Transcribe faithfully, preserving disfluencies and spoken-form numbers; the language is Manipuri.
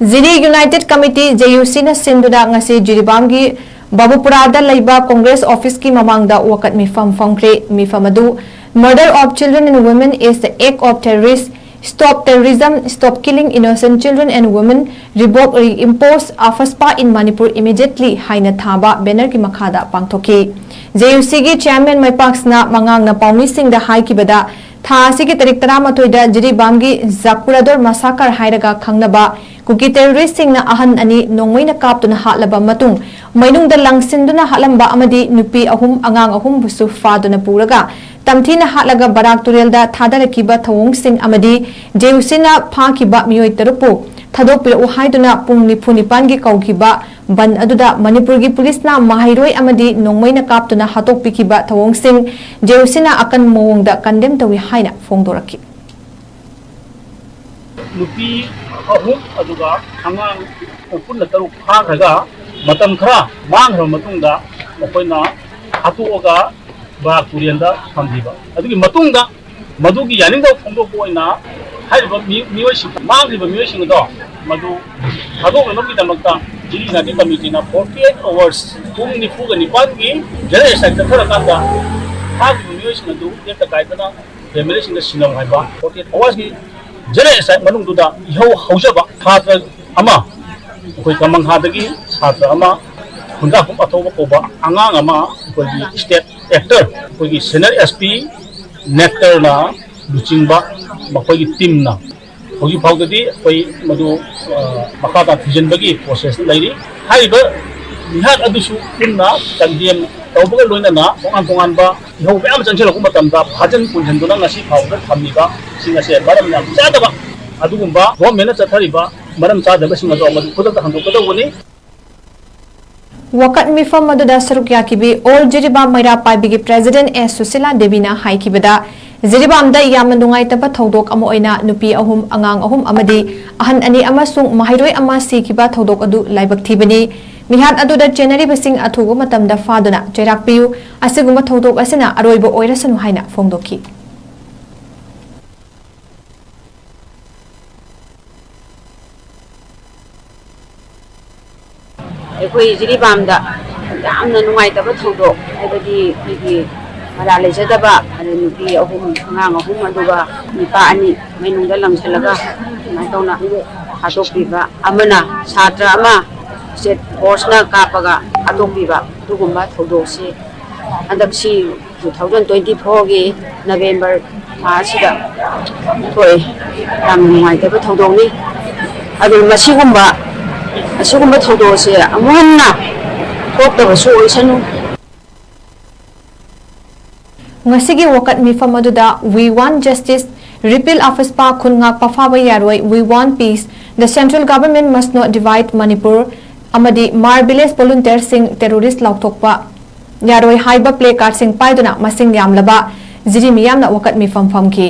ꯖꯤꯔꯤ United Committee, JUC ꯅ ꯁꯤꯟꯗꯨꯅ ꯉꯁꯤ ꯖꯤꯔꯤꯕꯥꯝꯒꯤ ꯕꯥꯕꯨꯄꯨꯔꯥꯗ ꯂꯩꯕ Congress office ꯀꯤ ꯃꯃꯥꯡꯗ ꯋꯥꯀꯠ ꯃꯤꯐꯝ ꯐꯝꯈ꯭ꯔꯦ꯫ ꯃꯤꯐꯝ ꯑꯗꯨ Murder of children and women is the act of terrorist, Stop terrorism, stop killing innocent children and women, revoke reimpose AFSPA in Manipur immediately ꯍꯥꯏꯅ ꯊꯥꯕ banner ꯒꯤ ꯃꯈꯥꯗ ꯄꯥꯡꯊꯣꯛꯈꯤ꯫ JUC ꯒꯤ chairman ꯃꯥꯏꯄꯥꯛꯁꯅ ꯃꯉꯥꯡꯅ ꯄꯥꯎꯃꯤꯁꯤꯡꯗ ꯍꯥꯏꯈꯤꯕꯗ, ꯊꯥ ꯑꯁꯤꯒꯤ ꯇꯥꯔꯤꯛ ꯇꯔꯥꯃꯥꯊꯣꯏꯗ ꯖꯤꯔꯤꯕꯥꯝꯒꯤ ꯖꯥꯀꯨꯔꯥꯗꯣꯔ massacre ꯍꯥꯏꯔꯒ ꯈꯪꯅꯕ ꯀꯨꯀꯤ terrorist ꯁꯤꯡꯅ ꯑꯍꯟ ꯑꯅꯤ ꯅꯣꯡꯃꯩꯅ ꯀꯥꯞꯇꯨꯅ ꯍꯥꯠꯂꯕ ꯃꯇꯨꯡ, ꯃꯩꯅꯨꯡꯗ ꯂꯪꯁꯤꯟꯗꯨꯅ ꯍꯥꯠꯂꯝꯕ ꯑꯃꯗꯤ ꯅꯨꯄꯤ ꯑꯍꯨꯝ, ꯑꯉꯥꯡ ꯑꯍꯨꯝꯕꯨꯁꯨ ꯐꯥꯗꯨꯅ ꯄꯨꯔꯒ ꯇꯝꯊꯤꯅ ꯍꯥꯠꯂꯒ ꯕꯔꯥꯛ ꯇꯨꯔꯦꯜꯗ ꯊꯥꯗꯔꯛꯈꯤꯕ ꯊꯧꯑꯣꯡꯁꯤꯡ ꯑꯃꯗꯤ JUC ꯅ ꯐꯥꯈꯤꯕ ꯃꯤꯑꯣꯏ ꯇꯔꯨꯛꯄꯨ ꯊꯥꯗꯣꯛꯄꯤꯔꯛꯎ ꯍꯥꯏꯗꯨꯅ ꯄꯨꯡ ꯅꯤꯐꯨ ꯅꯤꯄꯥꯟꯒꯤ ꯀꯧꯈꯤꯕ ꯕꯟ ꯑꯗꯨꯗ ꯃꯅꯤꯄꯨꯔꯒꯤ ꯄꯨꯂꯤꯁꯅ ꯃꯍꯩꯔꯣꯏ ꯑꯃꯗꯤ ꯅꯣꯡꯃꯩꯅ ꯀꯥꯞꯇꯨꯅ ꯍꯥꯠꯇꯣꯛꯄꯤꯈꯤꯕ ꯊꯧꯑꯣꯡꯁꯤꯡ JUC ꯅ ꯑꯀꯟꯕ ꯃꯑꯣꯡꯗ condemn ꯇꯧꯏ ꯍꯥꯏꯅ ꯐꯣꯡꯗꯣꯔꯛꯈꯤ꯫ ꯅꯨꯄꯤ ꯑꯍꯨꯝ ꯑꯗꯨꯒ ꯑꯉꯥꯡ ꯄꯨꯟꯅ ꯇꯔꯨꯛ ꯐꯥꯈ꯭ꯔꯒ ꯃꯇꯝ ꯈꯔ ꯃꯥꯡꯈ꯭ꯔꯕ ꯃꯇꯨꯡꯗ ꯃꯈꯣꯏꯅ ꯍꯥꯠꯇꯣꯛꯑꯒ ꯕꯔꯥꯛ ꯇꯨꯔꯦꯜꯗ ꯊꯝꯈꯤꯕ꯫ ꯑꯗꯨꯒꯤ ꯃꯇꯨꯡꯗ ꯃꯗꯨꯒꯤ ꯌꯥꯅꯤꯡꯗꯕ ꯐꯣꯡꯗꯣꯛꯄ ꯑꯣꯏꯅ ꯍꯥꯏꯔꯤꯕ ꯃꯤ-, ꯃꯤꯑꯣꯏꯁꯤꯡ, ꯃꯥꯡꯈ꯭ꯔꯤꯕ ꯃꯤꯑꯣꯏꯁꯤꯡ ꯑꯗꯣ ꯃꯗꯨ ꯊꯥꯗꯣꯛꯅꯅꯕꯒꯤꯗꯃꯛꯇ ꯖꯤꯔꯤ United Committee ꯅ forty eight hours, ꯄꯨꯡ ꯅꯤꯐꯨꯒ ꯅꯤꯄꯥꯟꯒꯤ general strike ꯆꯠꯊꯔꯀꯥꯟꯗ ꯐꯥꯈ꯭ꯔꯤꯕ ꯃꯤꯑꯣꯏꯁꯤꯡ ꯑꯗꯨ ꯇꯦꯛꯇ ꯀꯥꯏꯗꯅ family ꯁꯤꯡꯗ ꯁꯤꯟꯅꯧ ꯍꯥꯏꯕ꯫ Forty eight hours ꯀꯤ general strike ꯃꯅꯨꯡꯗꯨꯗ ꯏꯍꯧ ꯍꯧꯖꯕ ꯁꯥꯇ꯭ꯔ ꯑꯃ, ꯑꯩꯈꯣꯏ ꯀꯃꯪꯍꯥꯗꯒꯤ ꯁꯥꯇ꯭ꯔ ꯑꯃ, ꯈꯨꯟꯗ꯭ꯔꯥꯛꯄꯝ ꯑꯊꯧꯕ ꯀꯧꯕ ꯑꯉꯥꯡ ꯑꯃ, ꯑꯩꯈꯣꯏꯒꯤ state actor, ꯑꯩꯈꯣꯏꯒꯤ senior SP ꯅꯦꯛꯇꯔꯅ ꯂꯨꯆꯤꯡꯕ ꯃꯈꯣꯏꯒꯤ team ꯅ ꯍꯧꯖꯤꯛ ꯐꯥꯎꯗꯗꯤ ꯑꯩꯈꯣꯏ ꯃꯗꯨ, ꯑ, ꯃꯈꯥ ꯇꯥꯅ ꯊꯤꯖꯤꯟꯕꯒꯤ process ꯇ ꯂꯩꯔꯤ꯫ ꯍꯥꯏꯔꯤꯕ ꯃꯤꯍꯥꯠ ꯑꯗꯨꯁꯨ ꯄꯨꯟꯅ condemn ꯇꯧꯕꯒ ꯂꯣꯏꯅꯅ ꯇꯣꯉꯥꯟ ꯇꯣꯉꯥꯟꯕ ꯏꯍꯧ ꯃꯌꯥꯝ ꯆꯪꯁꯤꯜꯂꯛꯄ ꯃꯇꯝꯗ ꯐꯥꯖꯤꯟ ꯄꯨꯟꯁꯤꯟꯗꯨꯅ ꯉꯁꯤ ꯐꯥꯎꯕꯗ ꯊꯝꯃꯤꯕ ꯁꯤꯡ ꯑꯁꯦ ꯃꯔꯝ ꯌꯥꯝ ꯆꯥꯗꯕ, ꯑꯗꯨꯒꯨꯝꯕ government ꯅ ꯆꯠꯊꯔꯤꯕ ꯃꯔꯝ ꯆꯥꯗꯕꯁꯤꯡ ꯑꯗꯣ ꯃꯗꯨ ꯈꯨꯗꯛꯇ ꯍꯟꯗꯣꯛꯀꯗꯧꯕꯅꯤ꯫ ꯋꯥꯀꯠ ꯃꯤꯐꯝ ꯑꯗꯨꯗ ꯁꯔꯨꯛ ꯌꯥꯈꯤꯕꯤ All ꯖꯤꯔꯤꯕꯥꯝ ꯃꯩꯔꯥ ꯄꯥꯏꯕꯤꯒꯤ president ꯑꯦꯁ ꯁꯨꯁꯤꯂꯥ ꯗꯦꯕꯤꯅ ꯍꯥꯏꯈꯤꯕꯗ, ꯖꯤꯔꯤꯕꯥꯝꯗ ꯌꯥꯝꯅ ꯅꯨꯡꯉꯥꯏꯇꯕ ꯊꯧꯗꯣꯛ ꯑꯃ ꯑꯣꯏꯅ ꯅꯨꯄꯤ ꯑꯍꯨꯝ, ꯑꯉꯥꯡ ꯑꯍꯨꯝ ꯑꯃꯗꯤ ꯑꯍꯟ ꯑꯅꯤ ꯑꯃꯁꯨꯡ ꯃꯍꯩꯔꯣꯏ ꯑꯃ ꯁꯤꯈꯤꯕ ꯊꯧꯗꯣꯛ ꯑꯗꯨ ꯂꯥꯏꯕꯛ ꯊꯤꯕꯅꯤ꯫ ꯃꯤꯍꯥꯠ ꯑꯗꯨꯗ ꯆꯦꯟꯅꯔꯤꯕꯁꯤꯡ ꯑꯊꯨꯕ ꯃꯇꯝꯗ ꯐꯥꯗꯨꯅ ꯆꯩꯔꯥꯛ ꯄꯤꯌꯨ꯫ ꯑꯁꯤꯒꯨꯝꯕ ꯊꯧꯗꯣꯛ ꯑꯁꯤꯅ ꯑꯔꯣꯏꯕ ꯑꯣꯏꯔꯁꯅꯨ ꯍꯥꯏꯅ ꯐꯣꯡꯗꯣꯛꯈꯤ꯫ ꯑꯩꯈꯣꯏ ꯖꯤꯔꯤꯕꯥꯝꯗ ꯌꯥꯝꯅ ꯅꯨꯡꯉꯥꯏꯇꯕ ꯊꯧꯗꯣꯛ, ꯍꯥꯏꯕꯗꯤ ꯑꯩꯈꯣꯏꯒꯤ ꯃꯔꯥ ꯂꯩꯖꯗꯕ, ꯑꯗꯩ ꯅꯨꯄꯤ ꯑꯍꯨꯝ, ꯑꯉꯥꯡ ꯑꯍꯨꯝ, ꯑꯗꯨꯒ ꯅꯨꯄꯥ ꯑꯅꯤ ꯃꯩꯅꯨꯡꯗ ꯂꯪꯁꯤꯜꯂꯒ ꯁꯨꯃꯥꯏꯅ ꯇꯧꯅ ꯍꯥꯠꯇꯣꯛꯄꯤꯕ, ꯑꯃꯅ ꯁꯥꯇ꯭ꯔ ꯑꯃ ꯁ꯭ꯇꯦꯠ ꯐꯣꯔꯁꯅ ꯀꯥꯞꯄꯒ ꯍꯥꯠꯇꯣꯛꯄꯤꯕ, ꯑꯗꯨꯒꯨꯝꯕ ꯊꯧꯗꯣꯛꯁꯤ ꯍꯟꯗꯛꯁꯤ two thousand twenty fourꯒꯤ November ꯊꯥ ꯑꯁꯤꯗ ꯊꯣꯛꯑꯦ꯫ ꯌꯥꯝꯅ ꯅꯨꯡꯉꯥꯏꯇꯕ ꯊꯧꯗꯣꯛꯅꯤ꯫ ꯑꯗꯨ ꯃꯁꯤꯒꯨꯝꯕ, ꯑꯁꯤꯒꯨꯝꯕ ꯊꯧꯗꯣꯛ ꯑꯁꯦ ꯑꯃꯨꯛ ꯍꯟꯅ ꯊꯣꯛꯇꯕꯁꯨ ꯑꯣꯏꯁꯅꯨ꯫ ꯉꯁꯤꯒꯤ ꯋꯥꯀꯠ ꯃꯤꯐꯝ ꯑꯗꯨꯗ We Want Justice, Repeal Afaspa, ꯈꯨꯟꯉꯥꯛ ꯄꯐꯥꯕ ꯌꯥꯔꯣꯏ, We Want Peace, The Central Government Must Not Divide Manipur, ꯑꯃꯗꯤ Mar Village Volunteersꯁꯤꯡ Terrorist ꯂꯥꯎꯊꯣꯛꯄ ꯌꯥꯔꯣꯏ ꯍꯥꯏꯕ ꯄ꯭ꯂꯦ ꯀꯥꯔꯗꯁꯤꯡ ꯄꯥꯏꯗꯨꯅ ꯃꯁꯤꯡ ꯌꯥꯝꯂꯕ ꯖꯤꯔꯤ ꯃꯤꯌꯥꯝꯅ ꯋꯥꯀꯠ ꯃꯤꯐꯝ ꯐꯝꯈꯤ꯫